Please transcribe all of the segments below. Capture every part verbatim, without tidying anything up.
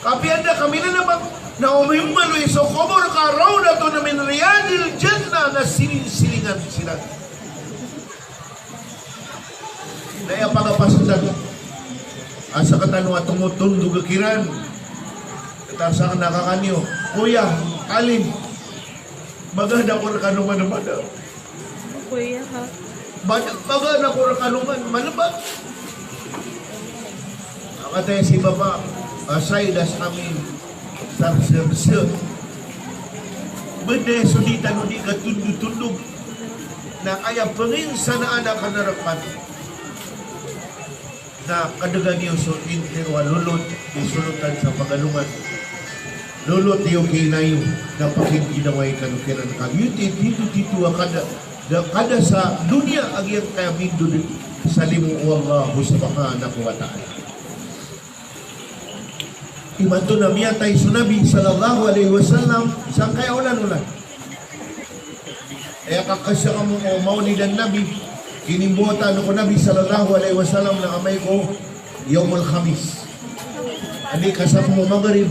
Kapiya da ka minanabang, na o mimbaloy so kobor ka rawdatun min riyadil jannah, na siringsiringan siran. Na aya pagapasad a sakatano a tongotondog kiran. Katarsakn a kaka niyo, Kuya, Alim, baga da ko rkano manmada. Kuya, ha? Baga, baga da ko rkano man, manmada. Kataya si Bapa, ah, Said Amin, sarsarsa. Benda so di tano di katondotondog. Na aya pnginsanaan a kanarpan. Na kadgan iyo so intiro a lolot, di solotan sa Pagalongan. Lolot iyo kinayo, na pakiginawai kano kiran ka giyoto i tito-tito a kada, da kada sa doniya a giyangkaya mindod sa limo o Allah subhanahu wa ta'ala. Imanto na miyatay so Nabi sallallahu alaihi wasallam sangkaya olan-olan. Aya kakasa kamo o Maulidan Nabi, kinimbotan ko Nabi sallallahu alaihi wasallam na amay ko Yawmul Khamis. Adi kasapolo o Maghrib,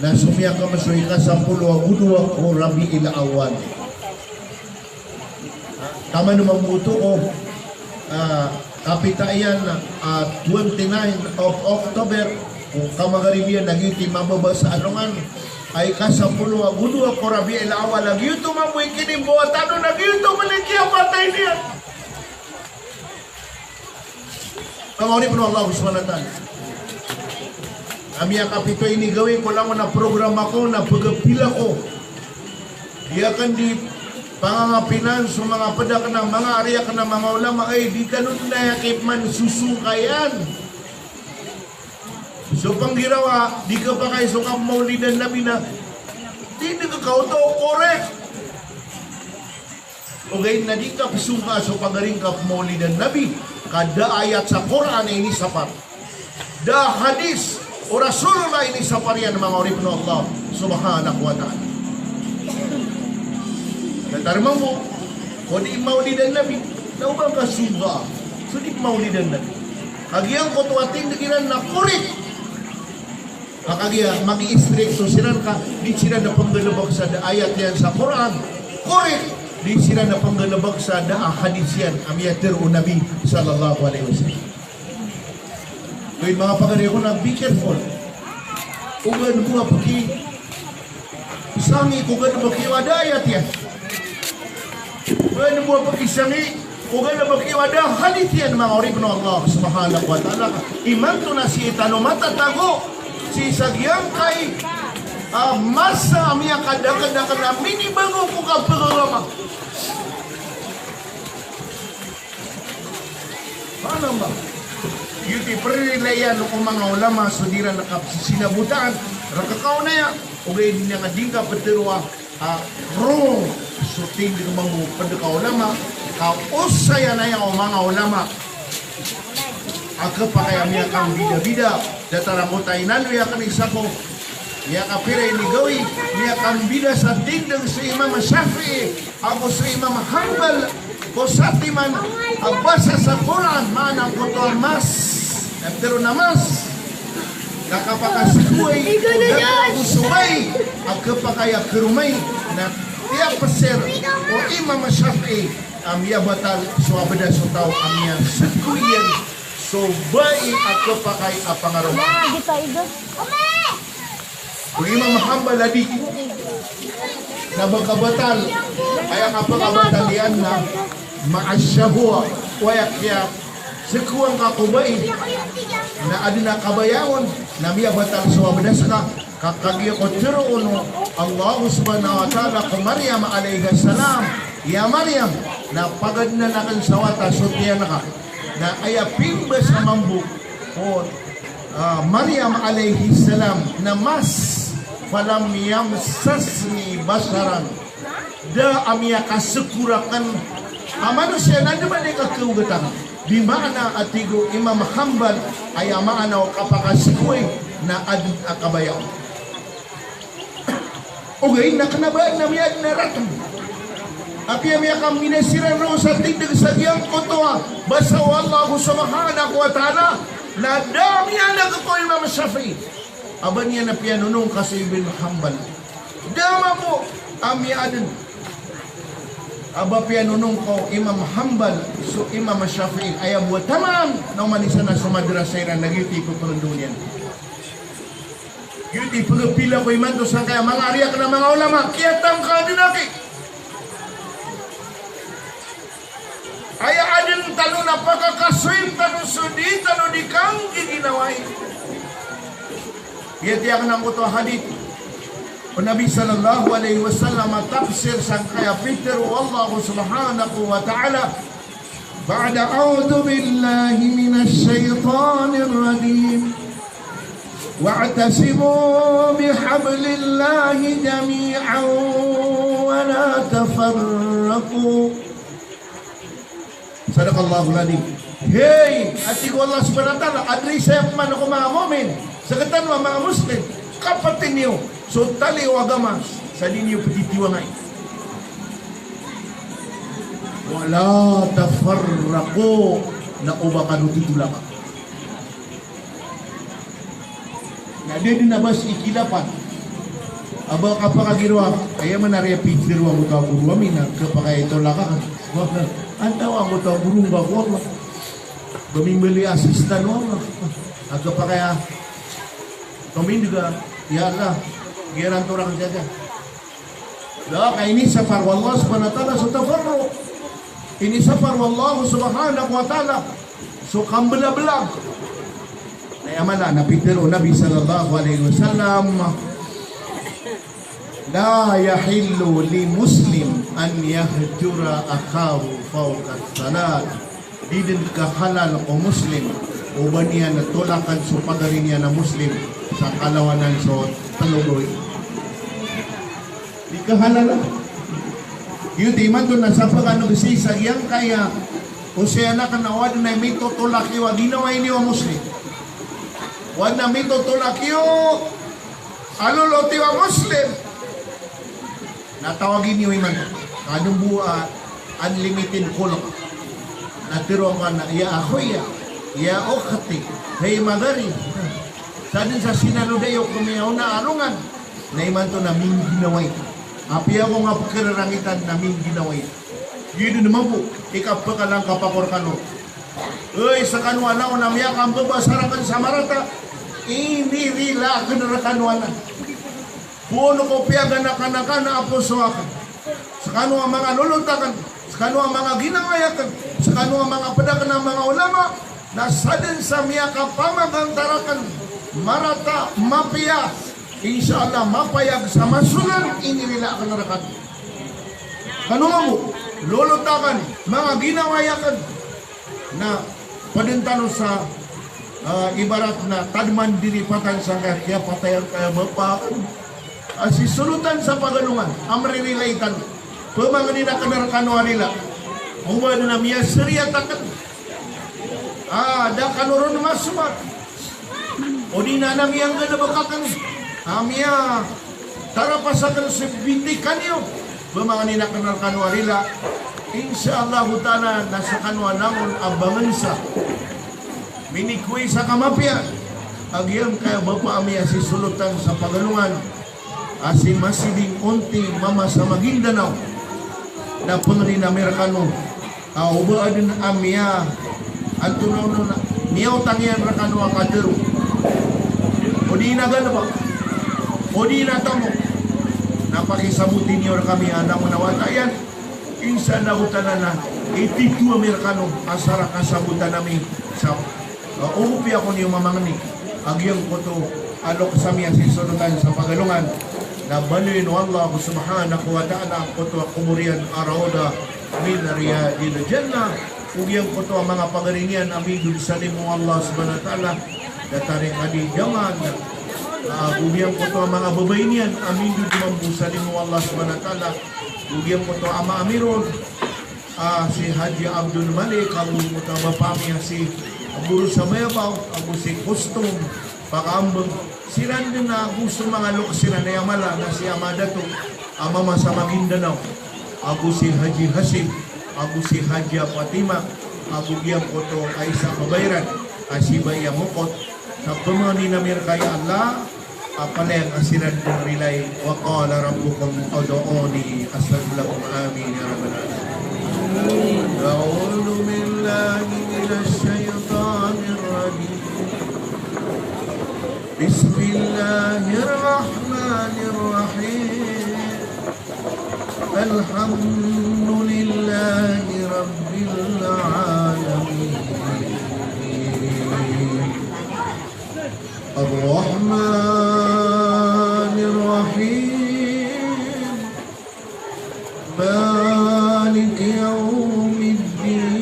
na somiyakam so ikasapolo ago dowa ko Rabiul Awwal. Taman mambo oto ko, ah, kapita iyan, ah, twenty-nine of October, ko kamaghrib iyan, na giyoto i mababa sa alongan a ikasapolo ago dowa ko Rabiul Awwal, na giyoto mambo i kinimbotan on, na giyoto malik i miyatay niyan. Manga oripn o Allah subhanahu wa ta'ala. A miyakapito ini gawii ko langon a programa ko na pagapila ko. Di akn di pangangapinan so manga pd akn a manga ari akn a manga ulama, ay di tano dn aya kipman sosongkayan. So panggirawa, di kapakay so kapmaulidan Nabi na, di, di ka kaoto, korek. Ogaid na di kapsongka so pagaring kapmaulidan Nabi, ka da ayat sa Qur'an a inisapar. Da hadis o Rasulullah a inisapar iyan, manga oripn o Allah subhanahu wa ta'ala. Datar mambo, ko di maulidan Nabi, na oba ngka songka so di maulidan Nabi. Kagiya angkoto a tindg iran na korek. Makagiya maki-istrikto siran ka di siran na pnggalbk sa da ayat iyan sa Qur'an, korek, di siran na pnggalbk sa da a hadis iyan a miyatharo o Nabi sallallahu alaihi wasallam. Ogaid manga pagari akn na be careful. Ogaid bo a pki sangi ko galbk iyo a da ayat iyan. Ogaid bo a pki sangi ko galbk iyo a da hadis iyan, manga oripn o Allah subhanahu wa ta'ala. Imanto na sii tano matatago sii sa giyangkai a masa a miyakadakdakl a minibango ko kapagagama. Subhanallah. Giyoto i pririlayan o manga ulama so di iran kapsisinabotan, rka kaonaya, ogaid na di ngka ptharoa, a, roo so tindg mambo pd ka ulama, ka osayan aya o manga ulama a khapakay a miyakambidabida, datar angkoto a inaloy akn i sako, miyakapira ini gawii, miyakambida sa tindg so Imam Shafi'i ago so Imam Hanbal ko satiman a basa sa Qur'an, maana angkoto a mas, a ptharoon a mas, na kapakasgowai ko da ago so bai a khapakay a karomai, na tiyapsir o Imam Shafi'i a miyabatal so abda so taw a miyasgowai iyan so bai a khapakay a pangaroma. O Imam Hanbal a di, na ba kabatal, aya kapakabatal iyan na ma'a shahwa, o aya kiyasgowai ngka ko bai na adn a kabaya on, na miyabatal so abda ska. Ka kagiya ko tharoon o Allah subhanahu wa ta'ala ko Maryam alayhis salam, ya Maryam, na pagadnan akn sa wata so tiyan ka. Na aya pimbasa mambo o, ah, Maryam alayhis salam na mas, falam yamsasni basharun. Da a miyakasgowai rakn a manosiya na da man i kakhaogatan. Bi maana a tig o Imam Hanbal, aya maana o kapakasgowai na adn a kabaya. Ogaid na kna ba adn a miyadn a ratn. Apiya miyakambida siran roo sa tindg sa giyangkoto a basa o Allah subhanahu wa ta'ala, na da a miyaneg ko Imam Shafi'i. A ba niyan a piyanonong ka so Ibn Hanbal. Da mambo a miyaadn a ba piyanonong ko Imam Hanbal so Imam Shafi'i, aya bo a taman na oman i sana so madrasa iran na giyoto i pphangndao niyan. Giyoto i pphagapila ko imanto sangkaya manga ari akn a manga ulama, kiyatangka dn aki. Aya adn tano na pakakasoyin tano so dii tano dii kanggiginawai. Aya tiyak na angkoto a hadith o Nabi sallallahu alaihi wasallam a tafsir sangkaya pitharo o Allah subhanahu wa ta'ala, ba'da a'udhu billahi minash shaytanir rajim. Wa'tasimu bihablillahi jami'an wa la tafarraqu. Sadaqallahul adzim. Hey, a tig o Allah subhanahu wa ta'ala, adn i saya pman ko manga mu'min, sktano a manga Muslim, kapati niyo so tali o agama sa di niyo ptitiwangai. Wa la tafarraqu, na oba kano titolaka. Na da dn a ba sii kilapan a ba kapakagiraw a, aya man a riya pitharo angkoto a goro ami na kapakay a itolak akn. Antawaa angkoto a goro ngka ko Allah, ba mimbaloy a assistant o Allah a kapakay a tomindg a, ya Allah, giyaran to rakn siya. Da, ka inisapar o Allah subhanahu wa ta'ala so tafarruq. Inisapar o Allah subhanahu wa ta'ala so kamblablag. Na aya mala na pitharo o Nabi sallallahu alaihi wasallam, la yahillu li muslim an yahjura akhahu fawqa thalath. Di dn kahalal ko Muslim o ba niyan tolakn so pagari niyan a Muslim sa kalawanan so tlo gawii. Di kahalal. Giyoto i imanto na sa pkhan'g sii sa giyangkaya o siyanak na o adn a mitotolak iyo a ginawai niyo a Muslim. O adn a mitotolak iyo a lolot iyo a Muslim. Na tawagi niyo imanto. Adn bo a unlimited call ka. Na tharoa ka na, ya akhi, ya ukhti, hay magari. Sadn sa sinaloday o kmiyaona a rongan. Na imanto na mingginawai. Apiya ko nga pkhararangitan na mingginawai. Giyoto dn mambo i kapkalangkap ako rkano. Oy, skano a langon a miyakambbasar akn sa marata, inirila akn rkano anan. Poon ko piyaganakanakan a poso akn. Skano a manga lolot akn, skano a manga ginawai akn, skano a manga pd akn a manga ulama, na sadn sa miyakapamagantar akn, marata, mapiya, insha Allah, mapayag sa masolan, inirila akn rkano. Kano mambo, lolot akn, manga ginawai akn, na pd tano sa, ah, ibarat na tadman diri patan sangkaya kiyapatay angkaya bapa akn a si Solotan sa Pagalongan, a mririla itan. Pmangnin akn rkano a rila. Oba dn a miyasriyat akn. Ah, da kano ron masowat. Odi na miyanggalbk akn a miyatarapas akn so bitikan iyo. Pmangnin akn rkano a rila. Insha Allahu ta'ala na skano a langon a bangnsa minikowi sa kamapiya a giyangkaya bapa ami a si Solotan sa Pagalongan a si Masiding Onti, Mama sa Maguindanao. Na pangnin ami rkano a oba adn a miya, antonaa onon, miyaotang iyan rkano a katharo. Odi na galbk, odi na tamok. Na pakisaboti niyo rkami a langon a wata iyan. Insha Allahu ta'ala na ititho ami rkano a sa kasabotan ami sa, ah, ogopi ako niyo mamangni a giyangkoto a loks ami a si Solotan sa Pagalongan. Na baloyin o Allah subhanahu wa ta'ala angkoto a kobor iyan a rawdah min riyadil jannah. O giyangkoto a manga pagari niyan a mindod sa limo o Allah subhanahu wa ta'ala, datar i kadi jaman. Ah, o giyangkoto a manga babay niyan a mindod mambo sa limo o Allah subhanahu wa ta'ala. O giyangkoto a ama ami ron, ah, si Haji Abdul Malik, ago giyangkoto a bapa ami a si Guru Sabayabaw, ago si Kustum Pakaambang, siran dn ago so manga loks iran, aya mala na si Ama Dato a Mama sa Maguindanao, ago si Haji Hasim, ago si Haji Fatima, ago giyangkoto a isa a babay iran a si Baya Mokot. Na pmangnin ami rka ya Allah, Palaya a siran dn rilai, wa qala rabbukum ud'uni astajib lakum. Amin ya rabbal alamin. A'udhu billahi minash shaytanir rajim. Bismillahir rahmanir rahim. Alhamdulillahi rabbil alamin. Arrahmanir rahim. Maliki yawmiddin.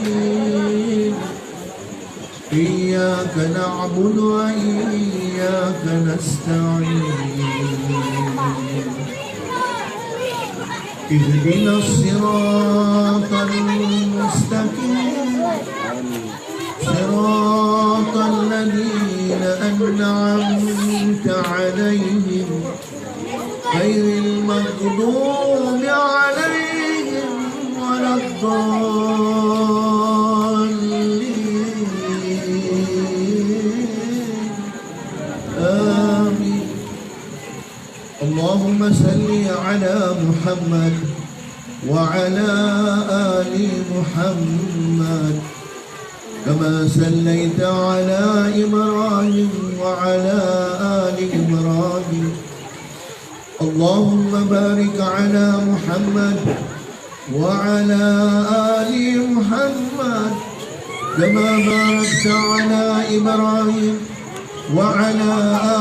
Iyyaka na'budu wa iyyaka nasta'in. Ihdinas siratal mustaqim. Siratal ladhina an'amta 'alayhim. Ghairil maghdubi 'alayhim waladdallin. Amin. Allahumma salli ala Muhammad wa ala ali Muhammad. Kama sallaita ala Ibrahim wa ala ali Ibrahim. Allahumma barik ala Muhammad wa ala ali Muhammad. Kama barakta ala Ibrahim wa ala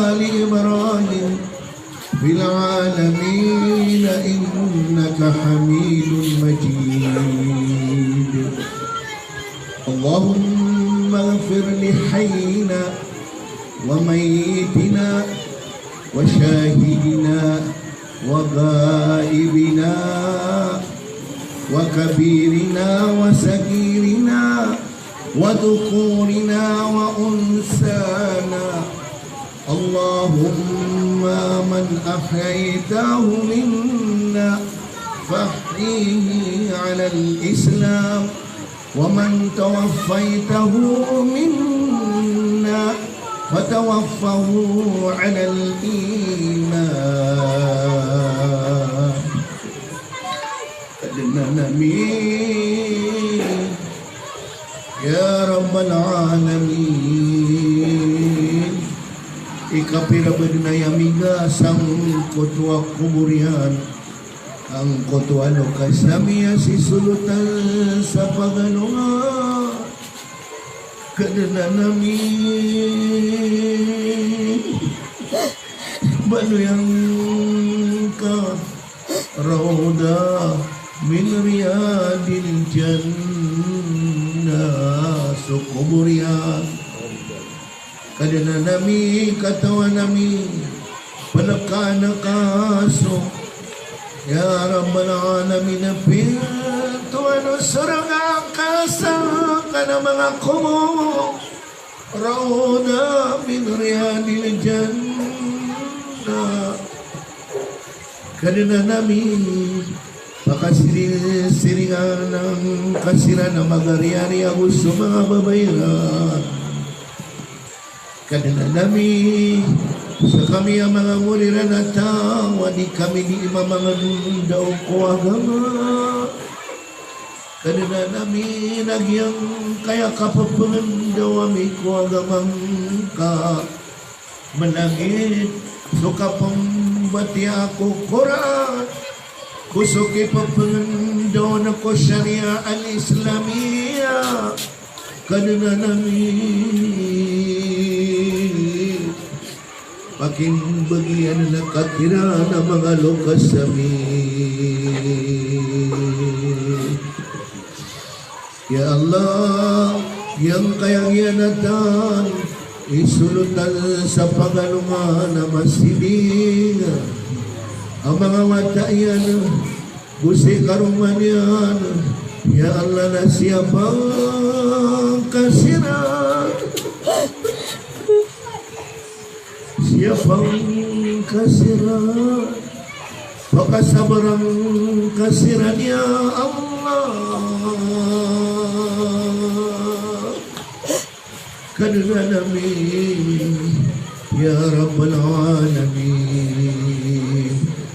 ali Ibrahim fil alamin innaka Hamidum Majid. Allahumma ighfir li hayyina wa mayyitina wa shahidina wa ghaibina wa kabirina wa saghirina wa dhukurina wa unsana. Allahumma man ahyaytahu minna fahyihi 'alal Islam, wa man tawaffaytahu minna fatawaffahu 'alal iman. Kadnan ami, ya Rabbal Alamin, ikapira ba dn a aya miga sangkoto a kobor iyan, angkoto a loks ami a sisolotan sa pagalongan. Kadnan ami, baloy angka rawdah min riyadil jannah, so kobor iyan. Kadnan ami, katawan ami, plkaan ka so, ya Rabbal Alamin, a pintoan o sorga angka sakn a manga kobor. Rawdah min riyadil jannah. Kadnan ami, pakasiring-siringan angka siran a magariari ago so manga babay iran. Kadnan ami, skami a manga mori iran a taw a di kami di mamangndao ko agama. Kadnan ami, na giyangkaya kapphangndao ami ko agama ngka, mlagid so kapmbatiyaa ko Qur'an, go so kipphangndao ko Sharia al-Islamiyah. Kadnan ami, pakimbgan angka kiran a manga loks ami. Ya Allah, giyangkaya giyanatan i solotan sa pagalongan a masiding a manga wata iyan, go si karoma niyan, ya Allah, na siyapa ngka siran. Siyapa ngka siran. Pakasabara ngka siran, ya Allah. Kadnan ami, Ya Rabbal Alamin.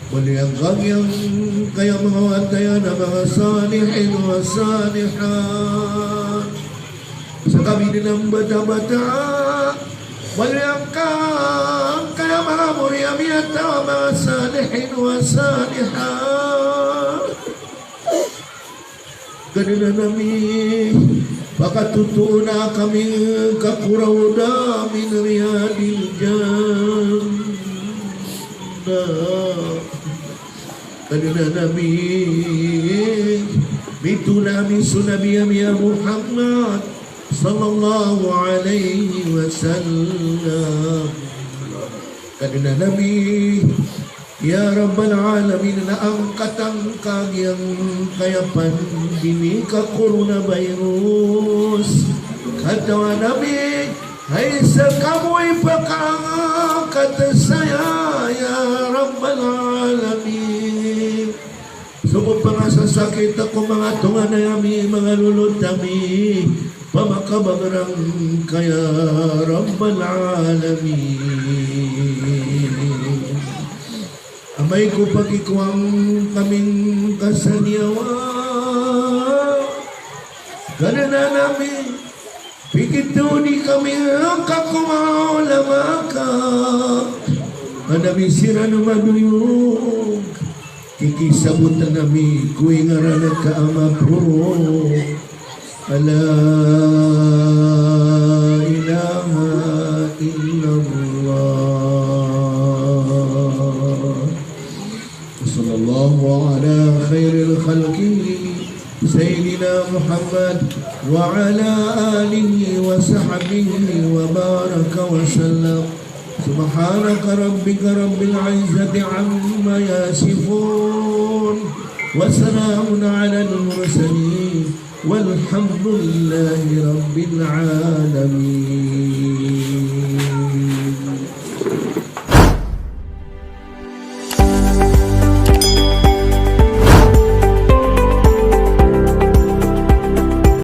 Maliyakan ka giyangkaya manga wata iyan a manga salihin wa salihat. Sa kami dn a manga bata-bata, maliyakan ka giyangkaya manga mori a miyataw a manga salihin wa salihat. Kadnan ami, pakatotoon a kami ngka ko rawdah min riyadil jannah. Kadnan ami, mitolad ami so Nabi ami a Muhammad sallallahu alaihi wasallam. Kadnan ami, ya Rabbal Alamin, na angkatan ka giyangkaya pandemik a coronavirus. Katawan ami, hay sa kamo i pakaangkat saya, ya Rabbal Alamin. So ko pangasasakit ko manga tonganay ami, manga lolot ami, pamakabagrang ka ya Rabbal Alamin. Amay ko pakikowang kami ngka sa niyawa, Kadnan ami, pikitodi kami ngka ko manga ulama ka, a da ami siran madoyog. Kikisabot ami ko ingaran ka a maporo a la ilaha illallah. وصلى الله على خير خلقه سيدنا محمد وعلى آله وصحبه وبارك وسلم. سبحان ربك رب العزة عما يصفون وسلام على المرسلين والحمد لله رب العالمين.